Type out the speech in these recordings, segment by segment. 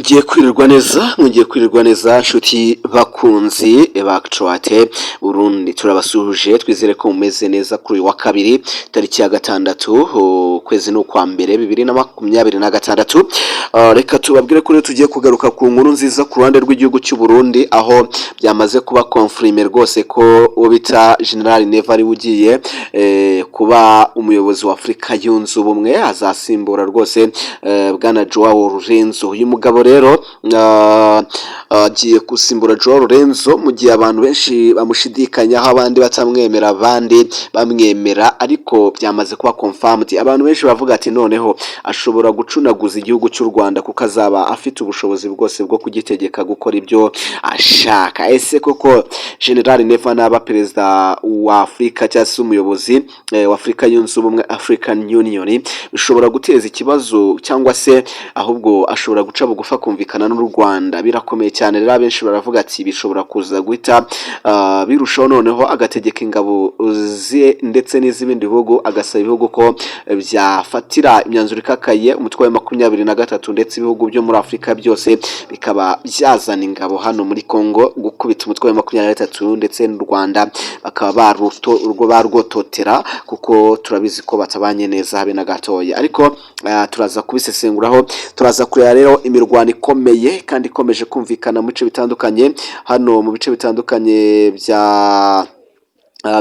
Mwongeye kwirirwa neza, mwongeye kwirirwa neza, nshuti bakunzi ba Actuate Burundi. Turabasuhuje, twizere ko mumeze neza kuri uyu wa kabiri, tariki ya 6, ukwezi ni ukwa mbere, 2026. Reka tubabwire ko rero tugiye kugaruka ku nkuru nziza ku ruhande rw'igihugu cy'u Burundi, aho byamaze kuba confirmé rwose ko uwo bita General Neva ari we ugiye kuba umuyobozi wa Afurika Yunze Ubumwe, azasimbura rwose bwana Joao Lorenzo. Uyu mugabo rero agiye gusimbura Joao Lorenzo mu gihe abantu benshi bamushidikanyaho, abandi batamwemera, abandi bamwemera, ariko byamaze kuba confirmed. Abantu benshi bavuga ati noneho ashobora gucunaguza igihugu cy'u Rwanda kuko azaba afite ubushobozi bwose bwo kugitegeka gukora ibyo ashaka. Ese koko General Neva naba perezida wa Afurika cyangwa se umuyobozi wa Afurika Yunze Ubumwe, African Union, bishobora guteza ikibazo cyangwa se ahubwo ashobora guca bugufi akumvikana n'u Rwanda? Birakomeye cyane rero, abenshi baravuga ati bishobora kuza guhita birushaho, noneho agategeka ingabo ze ndetse n'iz'ibindi bihugu, agasaba ibihugu ko byafatira imyanzuro ikakaye umutwe wa 23, ndetse ibihugu byo muri Afurika byose bikaba byazana ingabo hano muri Congo gukubita umutwe wa 23, ndetse n'u Rwanda bakaba urwo barwototera, kuko turabizi ko batabanye neza habe na gatoya. Ariko turaza kubisesenguraho, turaza kureba rero imirwano ikomeye kandi ikomeje kumvikana mu bice bitandukanye, hano mu bice bitandukanye bya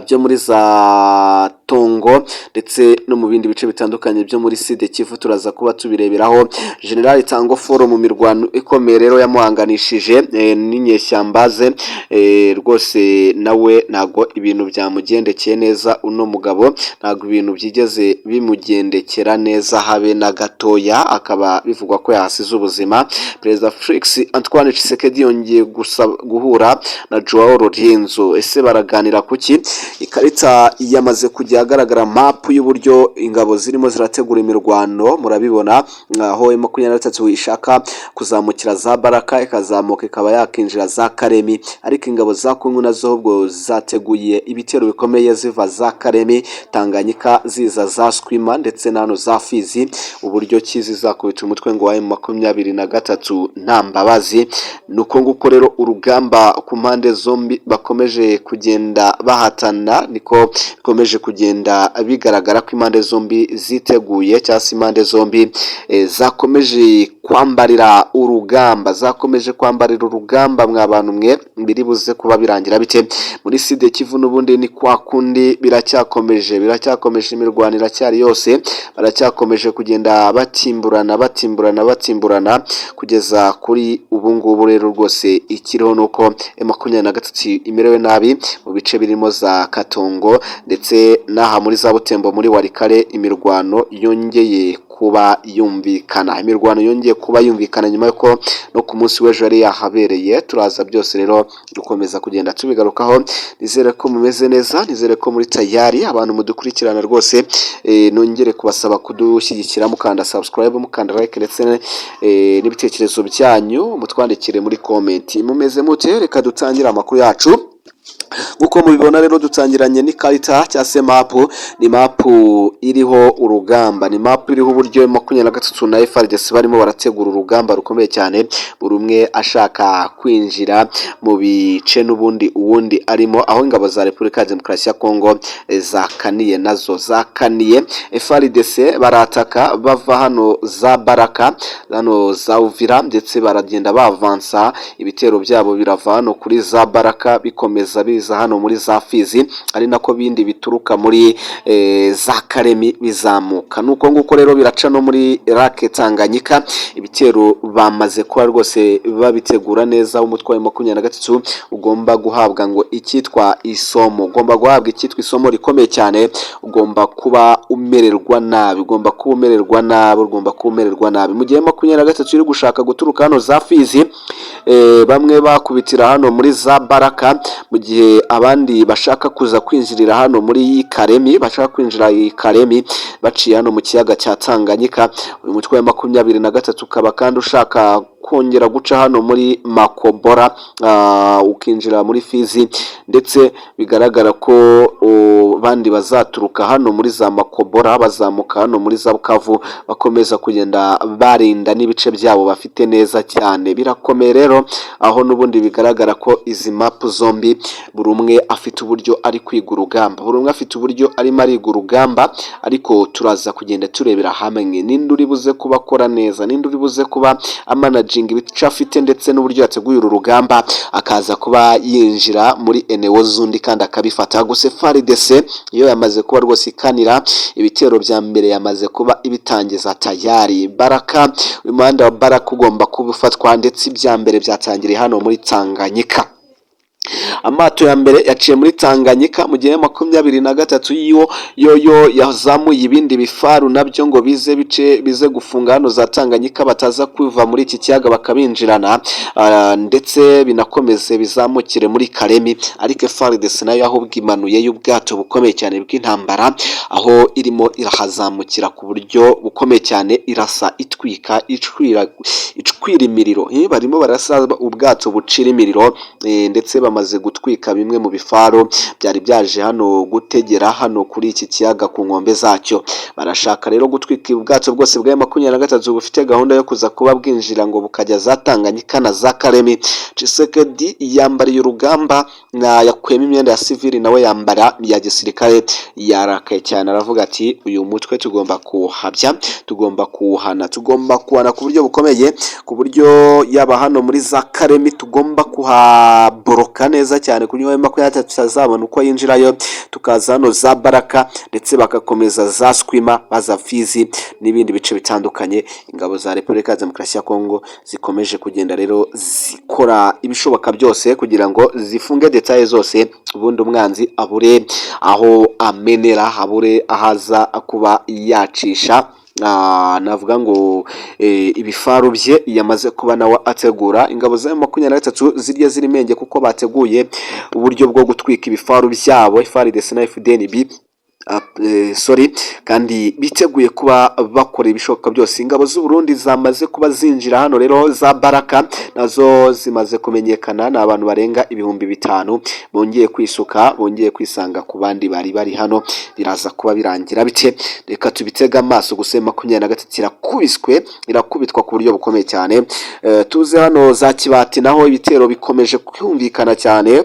byo muri za Tongo ndetse no mu bindi bice bitandukanye byo muri Sud Kivu. Turaza kuba tubireberaho. General Tango Foro mu mirwano ikomeye rero yamuhanganishije n'inyeshyamba ze, rwose nawe ntago ibintu byamugendekeye neza. Uno mugabo ntago ibintu byigeze bimugendekera neza habe na gatoya, akaba bivugwa ko yahasize ubuzima. Perezida Felix Antoine Tshisekedi yongeye guhura na Joao Lorenzo. Ese baraganira kuki? Ikarita yamaze kujya ahagaragara, map y'uburyo ingabo zirimo zirategura imirwano. Murabibona aho 23 ishaka kuzamukira za Baraka, ikazamuka ikaba yakinjira za Karemi, ariko ingabo za Kongo nazo ahubwo zateguye ibitero bikomeye ziva za Karemi, Tanganyika, ziza za Swima ndetse na hano za Fizi, uburyo ki zizakubita umutwe ngo wa 23 nta mbabazi. Ni uko nguko rero urugamba ku mpande zombi bakomeje kugenda bahatana, niko bikomeje kugenda bigaragara ko impande zombi ziteguye, cyangwa se impande zombi zakomeje kwambarira urugamba, zakomeje kwambarira urugamba. Mwa bantu mwe, biri buze kuba birangira bite muri Sud Kivu? N'ubundi ni kwa kundi, biracyakomeje, biracyakomeje, imirwano iracyari yose, baracyakomeje kugenda batimburana, batimburana, batimburana kugeza kuri ubu ngubu. Rero rwose ikiriho ni uko 23 imerewe nabi mu bice birimo za Katongo ndetse n'aha muri za Butembo, muri Walikale. Imirwano yongeye kuba yumvikana, imirwano yongeye kuba yumvikana nyuma y'uko no ku munsi w'ejo yari yahabereye. Turaza byose rero dukomeza kugenda tubigarukaho. Nizere ko mumeze neza, nizere ko muri tayari, abantu mudukurikirana rwose. Nongere kubasaba kudushyigikira mukanda subscribe, mukanda like, ndetse n'ibitekerezo byanyu mutwandikire muri comment. Mumeze mute? Reka dutangire amakuru yacu. Nk'uko mubibona rero, dutangiranye n'ikarita cyangwa se map. Ni map iriho urugamba, ni map iriho uburyo 23 na FARDC barimo barategura urugamba rukomeye cyane, buri umwe ashaka kwinjira mu bice n'ubundi uwundi arimo, aho ingabo za Repubulika ya Demokarasi ya Kongo zakaniye, nazo zakaniye FARDC. Barataka bava hano za Baraka, hano za Uvira, ndetse baragenda bavansa, ibitero byabo birava hano kuri za Baraka bikomeza biza hano muri za Fizi, ari nako bindi bituruka muri za Karemi bizamuka. Nuko nguko rero biraca no muri Lake Tanganyika. Ibitero bamaze kuba rwose babitegura neza. Umutwe wa 23 ugomba guhabwa ngo icyitwa isomo, ugomba guhabwa icyitwa isomo rikomeye cyane, ugomba kuba umererwa nabi, ugomba kuba umererwa nabi, ugomba kuba umererwa nabi. Mu gihe 23 iri gushaka guturuka hano za Fizi, bamwe bakubitira hano muri za Baraka, mu gihe abandi bashaka kuza kwinjirira hano muri Karemi, bashaka kwinjira i Karemi baciye hano mu kiyaga cya Tanganyika. Uyu mutwe wa 23 ukaba kandi ushaka kongera guca hano muri Makobora, ukinjira muri Fizi, ndetse bigaragara ko bandi bazaturuka hano muri za Makobora, bazamuka hano muri za Bukavu, bakomeza kugenda barinda n'ibice byabo bafite neza cyane. Birakomeye rero, aho n'ubundi bigaragara ko izi mapu zombi buri umwe afite uburyo ari kwiga urugamba, buri umwe afite uburyo arimo ariga urugamba. Ariko turaza kugenda turebera hamwe ninde uri buze kuba akora neza, ninde uri buze kuba amanaginga ibice afite, ndetse n'uburyo yateguye uru rugamba, akaza kuba yinjira muri eneo z'undi kandi akabifata. Gusa FARDC iyo yamaze kuba rwose ikanira ibitero bya mbere, yamaze kuba ibitangiza tayari. Baraka, uyu muhanda wa Baraka ugomba kuba ufatwa, ndetse ibya mbere byatangiriye hano muri Tanganyika. Amato ya mbere yaciye muri Tanganyika, mu gihe 23 yo yazamuye ibindi bifaru nabyo ngo bize bice, bize gufunga hano za Tanganyika, bataza kuva muri iki kiyaga bakabinjirana, ndetse binakomeze bizamukire muri Kalemi. Ariko FARDC nayo ahubwo imanuye y'ubwato bukomeye cyane bw'intambara, aho irimo irahazamukira ku buryo bukomeye cyane, irasa, itwika, icwira, icwira imiriro. Barimo barasa ubwato bucira imiriro, ndetse bamaze gutwika bimwe mu bifaro byari byaje hano gutegera hano kuri iki kiyaga ku nkombe zacyo. Barashaka rero gutwika ubwato bwose bwa 23 bufite gahunda yo kuza kuba bwinjira ngo bukajya za Tanganyika na za Kalemi. Tshisekedi yambariye urugamba na yakuyemo imyenda ya sivili, nawe yambara iya gisirikare. Yarakaye cyane, aravuga ati: "Uyu mutwe tugomba kuwuhabya, tugomba kuwuhana, tugomba kuwuhana ku buryo bukomeye, ku buryo yaba hano muri za Kalemi tugomba kuhaboroka neza cyane, ku buryo 23 tutazabona uko yinjirayo, tukaza hano za Baraka, ndetse bagakomeza za Swima, baza Fizi n'ibindi bice bitandukanye." Ingabo za Repubulika ya Demokarasi ya Kongo zikomeje kugenda rero zikora ibishoboka byose kugira ngo zifunge détails zose, ubundi umwanzi abure aho amenera, abure ahaza kuba yacisha. Navuga ngo ibifaru bye yamaze kuba nawe ategura. Ingabo za 23 zirya ziri menge, kuko bateguye uburyo bwo gutwika ibifaru byabo, FARDC na FDNB, sorry, kandi biteguye kuba bakora ibishoboka byose. Ingabo z'u Burundi zamaze kuba zinjira hano rero za Baraka, nazo zimaze kumenyekana, ni abantu barenga 5000 bongeye kwisuka, bongeye kwisanga ku bandi bari bari hano. Biraza kuba birangira bite? Reka tubitege amaso. Gusa 23 irakubiswe, irakubitwa ku buryo bukomeye cyane. Tuze hano za Kibati, naho ibitero bikomeje kumvikana cyane.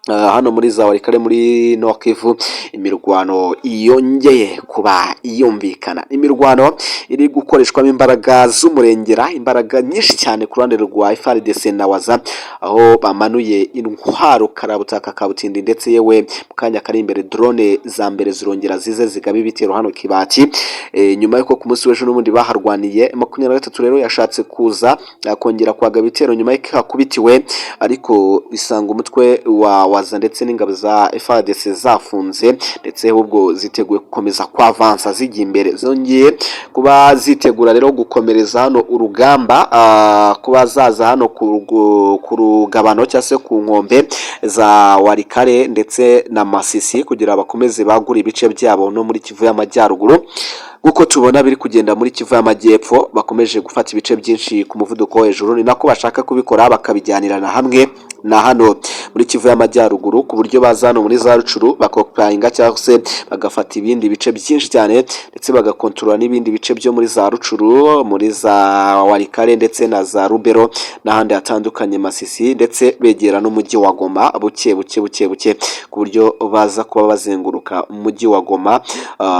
Hano muri za Walikale muri Nord Kivu imirwano yongeye kuba yumvikana, imirwano iri gukoreshwamo imbaraga z'umurengera, imbaraga nyinshi cyane ku ruhande rwa FARDC na Waza, aho bamanuye intwaro karabutaka kabutindi, ndetse yewe mu kanya kari imbere drone za mbere zirongera zize zigaba ibitero hano Kibati, nyuma y'uko ku munsi w'ejo n'ubundi baharwaniye. 23 rero yashatse kuza kongera kwagaba ibitero nyuma y'uko hakubitiwe, ariko bisanga umutwe wa Waza ndetse n'ingabo za FARDC zafunze, ndetse ahubwo ziteguye gukomeza kwavansa zijya imbere. Zongeye kuba zitegura rero gukomereza hano urugamba, kuba zaza hano ku rugabano cyangwa se ku nkombe za Walikale ndetse na Masisi, kugira bakomeze bagure ibice byabo no muri Kivu y'Amajyaruguru, nk'uko tubona biri kugenda muri Kivu y'Amajyepfo. Bakomeje gufata ibice byinshi ku muvuduko wo hejuru, ni nako bashaka kubikora bakabijyanirana hamwe na hano muri Kivu y'Amajyaruguru, ku buryo baza hano muri za Rutshuru bakopayinga cyangwa se bagafata ibindi bice byinshi cyane, ndetse bagakontorora n'ibindi bice byo muri za Rutshuru, muri za Walikale ndetse na za Rubero n'ahandi hatandukanye, Masisi, ndetse begera n'umujyi wa Goma buke buke buke buke, ku buryo baza kuba bazenguruka umujyi wa Goma.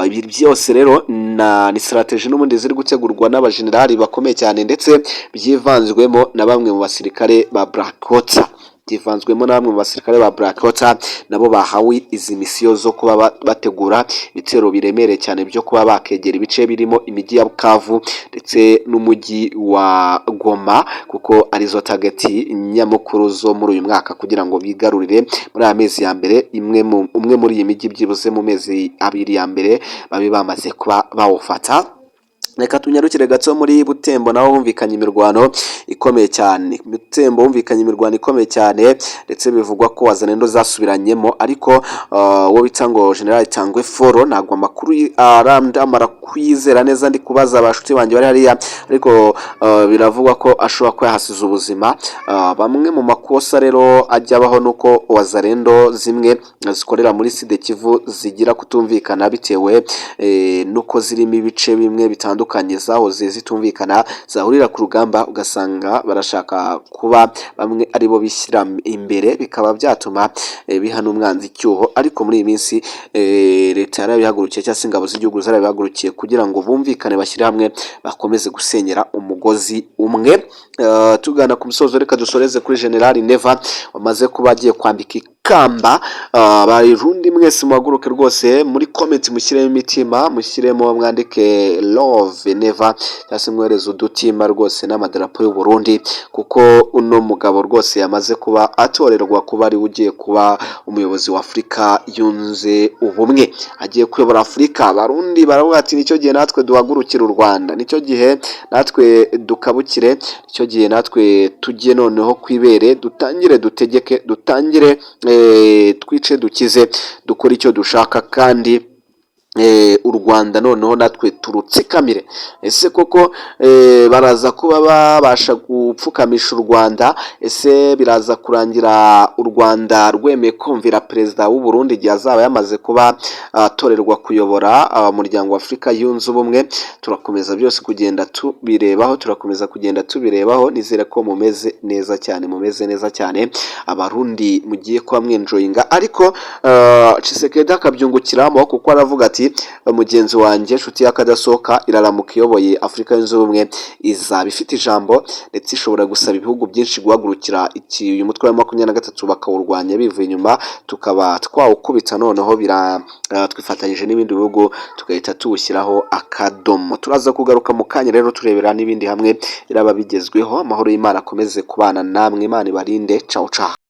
Ibi byose rero ni strategy n'ubundi ziri gutegurwa n'abajenerali bakomeye cyane, ndetse byivanzwemo na bamwe mu basirikare ba Blackwater, byivanzwemo na bamwe mu basirikare ba Blackwater, nabo bahawe izi misiyo zo kuba bategura ibitero biremereye cyane byo kuba bakegera ibice birimo imijyi ya Bukavu ndetse n'umujyi wa Goma, kuko arizo target nyamukuru zo muri uyu mwaka, kugira ngo bigarurire muri aya mezi ya mbere umwe muri iyi mijyi, byibuze mu mezi 2 ya mbere babe bamaze kuba bawufata. Reka tunyarukire gato muri Butembo, naho humvikanye imirwano ikomeye cyane. Butembo humvikanye imirwano ikomeye cyane, ndetse bivugwa ko Wazalendo zasubiranyemo, ariko uwo bita ngo General Tangwe Foro, ntabwo amakuru arandamara kwizera neza, ndi kubaza abashuti banjye bari hariya, ariko biravugwa ko ashobora kuba yahasize ubuzima. Bamwe mu makosa rero ajya abaho nuko Wazalendo zimwe zikorera muri Sud Kivu zigira kutumvikana bitewe nuko zirimo ibice bimwe bitandukanye zahoze zitumvikana, zahurira ku rugamba ugasanga barashaka kuba bamwe aribo bishyira imbere, bikaba byatuma biha n'umwanzi icyuho. Ariko muri iyi minsi leta yarabihagurukiye, cyangwa se ingabo z'igihugu zarabihagurukiye kugira ngo bumvikane, bashyire hamwe, bakomeze gusenyera umugozi umwe. Tugana ku musozo, reka dusoreze kuri General Neva wamaze kuba agiye kwambika ikamba. Abarundi mwese muhaguruke rwose, muri comment mushyiremo imitima, mushyiremo mwandike "Love Neva", cyangwa se mwohereze udutima rwose n'amadarapo y'u Burundi, kuko uno mugabo rwose yamaze kuba atorerwa kuba ari we ugiye kuba umuyobozi wa Afurika Yunze Ubumwe, agiye kuyobora Afurika. Abarundi baravuga ati: "Nicyo gihe natwe duhagurukire u Rwanda, nicyo gihe natwe dukabukire, nicyo gihe natwe tujye noneho kwibere, dutangire dutegeke, dutangire twice, dukize, dukore icyo dushaka, kandi u Rwanda noneho natwe turutsikamire." Ese koko baraza kuba babasha gupfukamisha u Rwanda? Ese biraza kurangira u Rwanda rwemeye kumvira perezida w'u Burundi igihe azaba yamaze kuba atorerwa kuyobora umuryango wa Afurika Yunze Ubumwe? Turakomeza byose kugenda tubirebaho, turakomeza kugenda tubirebaho. Nizere ko mumeze neza cyane, mumeze neza cyane. Abarundi mugiye kuba mwenjoyinga, ariko Tshisekedi akabyungukiramo, kuko aravuga ati: "Mugenzi wanjye, inshuti y'akadasohoka, iraramuka iyoboye Afurika Yunze Ubumwe, izaba ifite ijambo, ndetse ishobora gusaba ibihugu byinshi guhagurukira iki uyu mutwe wa 23, bakawurwanya bivuye inyuma, tukaba twawukubita noneho bira twifatanyije n'ibindi bihugu, tugahita tuwushyiraho akadomo." Turaza kugaruka mu kanya rero turebera n'ibindi hamwe biraba bigezweho. Amahoro y'Imana akomeze kubana namwe, Imana ibarinde. Cawu cawu.